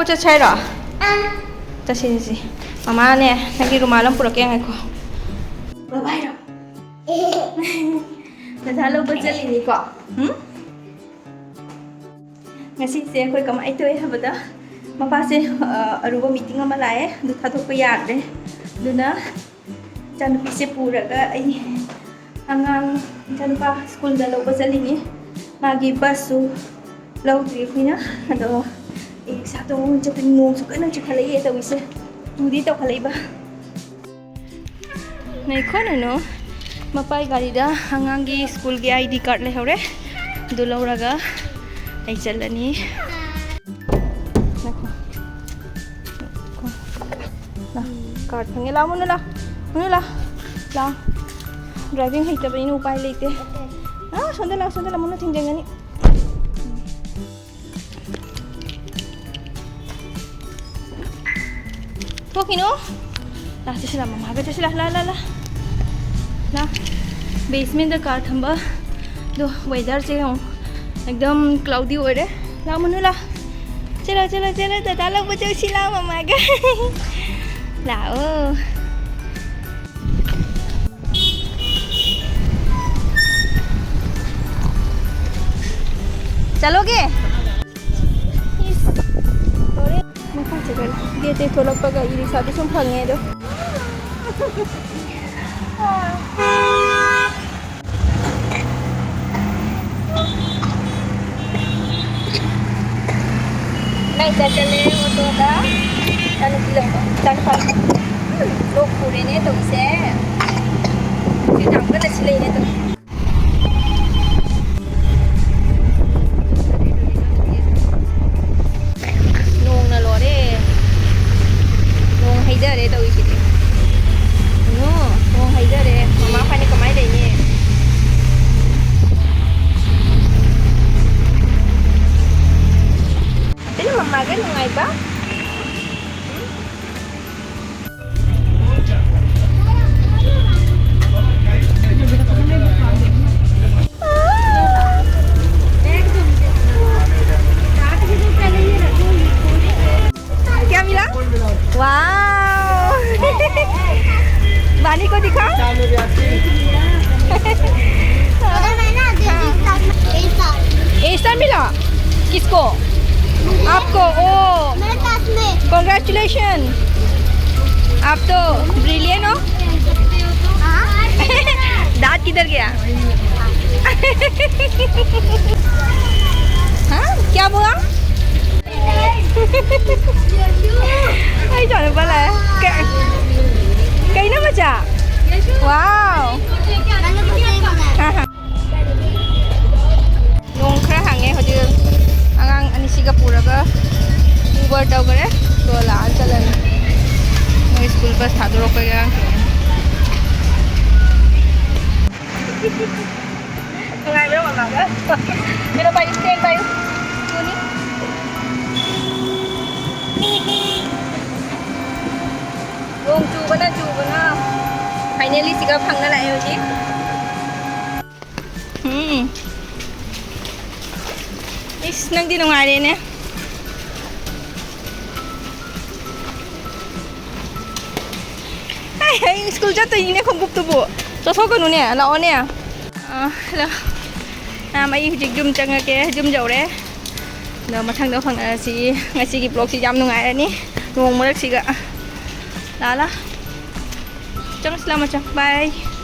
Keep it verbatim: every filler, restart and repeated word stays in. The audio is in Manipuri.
ꯆꯠꯁꯦ ꯍꯥꯏꯔꯣ? ꯆꯠꯁꯤ, ꯆꯠꯁꯤ꯫ ꯃꯃꯥꯅꯦ, ꯅꯪꯒꯤ ꯔꯨꯃꯥꯜ ꯑꯃ ꯄꯨꯔꯛꯀꯦ, ꯉꯥꯏꯈꯣ꯫ ꯕꯕꯥꯏꯔꯣ? ꯅꯊꯥ ꯂꯧꯕ ꯆꯠꯂꯤꯅꯤꯀꯣ? ꯎꯝ? ꯉꯁꯤꯁꯦ ꯑꯩꯈꯣꯏ ꯀꯃꯥꯏꯅ ꯇꯧꯏ ꯍꯥꯏꯕꯗ, ꯃꯄꯥꯁꯦ, ꯑ, ꯑꯔꯨꯕ ꯃꯤꯇꯤꯡ ꯑꯃ ꯂꯥꯛꯑꯦ, ꯑꯗꯨ ꯊꯥꯗꯣꯛꯄ ꯌꯥꯗ꯭ꯔꯦ꯫ ꯑꯗꯨꯅ ꯏꯆꯥꯅꯨꯄꯤꯁꯦ ꯄꯨꯔꯒ ꯑꯩ ꯑꯉꯥꯡ, ꯏꯆꯥꯅꯨꯄꯥ ꯁ꯭ꯀꯨꯜꯗ ꯂꯧꯕ ꯆꯠꯂꯤꯅꯤ꯫ ꯃꯥꯒꯤ ꯕꯁꯁꯨ ꯂꯧꯗ꯭ꯔꯤ ꯑꯩꯈꯣꯏꯅ꯫ ꯑꯗꯣ ꯑꯩ ꯔꯤꯛꯁꯥ ꯇꯣꯡꯉ ꯆꯠꯇꯣꯏꯅꯤ꯫ ꯅꯣꯡꯁꯨ ꯀꯟꯅ ꯆꯨꯈꯠꯂꯛꯏ ꯇꯧꯔꯤꯁꯦ꯫ ꯇꯨꯗꯤ ꯇꯧꯈꯠꯂꯛꯏꯕ꯫ ꯉꯥꯏꯈꯣ ꯅꯨꯅꯨ, ꯃꯄꯥꯏ ꯒꯥꯔꯤꯗ ꯑꯉꯥꯡꯒꯤ ꯁ꯭ꯀꯨꯜꯒꯤ ꯑꯥꯏ ꯗꯤ ꯀꯥꯔꯗ ꯂꯩꯍꯧꯔꯦ꯫ ꯑꯗꯨ ꯂꯧꯔꯒ ꯑꯩ ꯆꯠꯂꯅꯤ꯫ ꯉꯥꯏꯈꯣ꯫ ꯂꯥ, ꯀꯥꯔꯗ ꯐꯪꯉꯦ꯫ ꯂꯥ, ꯃꯨꯅꯨ ꯂꯥ꯫ ꯃꯨꯅꯨ ꯂꯥ꯫ ꯂꯥ꯫ ꯗ꯭ꯔꯥꯏꯚꯤꯡ ꯍꯩꯇꯕꯅꯤꯅ ꯎꯄꯥꯏ ꯂꯩꯇꯦ꯫ ꯑꯥ, ꯁꯣꯝꯗ ꯂꯥ, ꯁꯣꯝꯗ ꯂꯥ꯫ ꯃꯨꯅꯨ ꯊꯤꯟꯖꯟꯒꯅꯤ꯫ ꯊꯣꯛꯈꯤꯅꯨ꯫ ꯂꯥ, ꯆꯠꯁꯤ ꯂꯥ, ꯃꯃꯥꯒ ꯆꯠꯁꯤ ꯂꯥ, ꯂꯥ, ꯂꯥ, ꯂꯥ꯫ ꯂꯥ꯫ ꯕꯦꯁꯃꯦꯟꯗ ꯀꯥꯔ ꯊꯝꯕ꯫ ꯑꯗꯣ ꯋꯦꯗꯔꯁꯦ ꯌꯦꯡꯉꯣ꯫ ꯑꯦꯛꯗꯝ ꯀ꯭ꯂꯥꯎꯗꯤ ꯑꯣꯏꯔꯦ꯫ ꯂꯥ, ꯃꯨꯅꯨ ꯂꯥ꯫ ꯆꯠꯂꯣ, ꯆꯠꯂꯣ, ꯆꯠꯂꯣ꯫ ꯇꯥꯇꯥ ꯂꯧꯕ ꯆꯠꯁꯤ ꯂꯥ, ꯃꯃꯥꯒ꯫ ꯂꯥꯛꯑꯣ꯫ ꯆꯠꯂꯣꯒꯦ꯫ ꯏꯁ, ꯂꯣꯏꯔꯦ꯫ ꯃꯈꯥ ꯆꯠꯈ꯭ꯔꯦ꯫ ꯒꯦꯠꯇꯩ ꯊꯣꯛꯂꯛꯄꯒ ꯏ ꯔꯤꯛꯁꯥꯗꯨ ꯁꯨꯝ ꯐꯪꯉꯦ ꯑꯗꯣ꯫ ꯂꯩ ꯆꯠꯂꯦ ꯑꯣꯇꯣꯗ꯫ ꯏꯆꯥꯅꯨꯄꯤ ꯂꯧꯕ꯫ ꯏꯆꯥꯅꯨꯄꯥ꯫ ꯎꯝ, ꯂꯣꯛ ꯈꯨꯔꯦꯅꯦ ꯇꯧꯔꯤꯁꯦ꯫ ꯁꯤ ꯌꯥꯝ ꯀꯟꯅ ꯁꯤꯜꯂꯛꯏꯅꯦ ꯇꯧꯔꯤꯁꯦ꯫ ꯅꯣꯡꯅ ꯂꯣꯏꯔꯦ꯫ ꯅꯣꯡ ꯍꯩꯊꯔꯦ ꯇꯧꯔꯤꯁꯤꯗꯤ꯫ ꯀꯩꯅꯣ, ꯅꯣꯡ ꯍꯩꯊꯔꯦ꯫ ꯃꯃꯥ ꯈꯣꯏꯅ ꯀꯃꯥꯏꯅ ꯂꯩꯅꯤ? ꯑꯗꯨꯅ ꯃꯃꯥꯒ ꯅꯨꯡꯉꯥꯏꯕ? इसको, आपको, ओ, मेरे क्लास में। Congratulations, आप तो brilliant हो। हाँ? दांत किधर गया? हाँ, क्या बोला? Ay, sana pala. Ka-, kayo na ba siya? Wow! Ano ba kayo mga? ꯅꯣꯡ ꯈꯔ ꯍꯥꯡꯉꯦ ꯍꯧꯖꯤꯛ꯫ ꯑꯉꯥꯡ ꯑꯅꯤꯁꯤꯒ ꯄꯨꯔꯒ Uber ꯇꯧꯈꯔꯦ꯫ ꯑꯗꯣ ꯂꯥꯛꯑ ꯆꯠꯂꯅꯤ꯫ ꯃꯣꯏ school bus ꯊꯥꯗꯣꯔꯛꯄꯒꯤ ꯑꯉꯥꯡꯁꯤꯡꯅ꯫ ꯅꯨꯡꯉꯥꯏꯕ꯭ꯔꯥ ꯃꯃꯥꯒ? ꯀꯩꯅꯣ ꯄꯥꯏꯌꯨ, stand ꯄꯥꯏꯌꯨ꯫ ꯇꯨꯅꯤ꯫ ꯅꯣꯡ ꯆꯨꯕꯅ ꯆꯨꯕꯅ finally ꯁꯤꯒ ꯐꯪꯅ ꯂꯥꯛꯑꯦ ꯍꯧꯖꯤꯛ꯫ ꯎꯝ꯫ ꯏꯁ, ꯅꯪꯗꯤ ꯅꯨꯡꯉꯥꯏꯔꯦꯅꯦ꯫ ꯑꯩ, ꯑꯩ school ꯆꯠꯇꯣꯏꯅꯤꯅꯦ ꯈꯣꯡꯎꯞꯇꯨꯕꯨ꯫ ꯆꯠꯊꯣꯛꯀꯅꯨꯅꯦ, ꯂꯥꯛꯑꯣꯅꯦ꯫ ꯑ, hello꯫ ꯃꯌꯥꯝ, ꯑꯩ ꯍꯧꯖꯤꯛ ꯌꯨꯝ ꯆꯪꯉꯛꯀꯦ, ꯌꯨꯝ ꯌꯧꯔꯦ꯫ ꯑꯗꯣ ꯃꯊꯪꯗ ꯐꯪꯅꯔꯁꯤ꯫ ꯉꯁꯤꯒꯤ vlogꯁꯤ ꯌꯥꯝ ꯅꯨꯡꯉꯥꯏꯔꯅꯤ ꯅꯣꯡ ꯃꯔꯛꯁꯤꯒ꯫ ꯂꯥ ꯂꯥ꯫ ꯆꯪꯉꯁꯤ ꯂꯥ ꯃꯆꯥ꯫ Bye꯫